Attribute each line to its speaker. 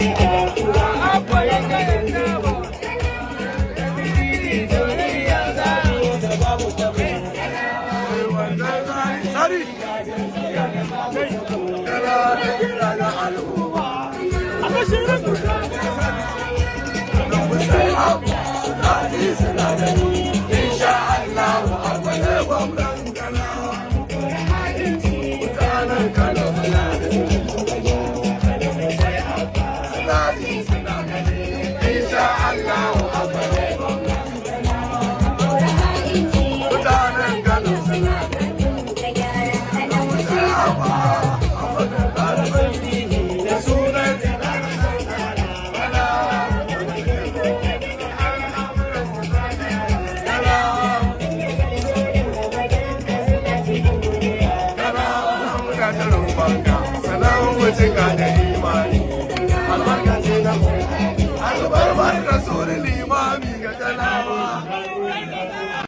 Speaker 1: Abba ya kai sabo. Soyayya za ta babu tabo.
Speaker 2: Sari. Kana da kira ga al'umma. Sai Abba, suna ji suna gani. Insha Allah, Abba ne gwamnan Kano. Mutanen Kano suna da suna ji suna gani. Insha Allah, Abba ne gwamnan. Mutanen Kano suna Abba, Abba da da sunan Kana Kana muna ta roƙonka, sannan mu cika da imani. Albarkacin na albarmar rasulun.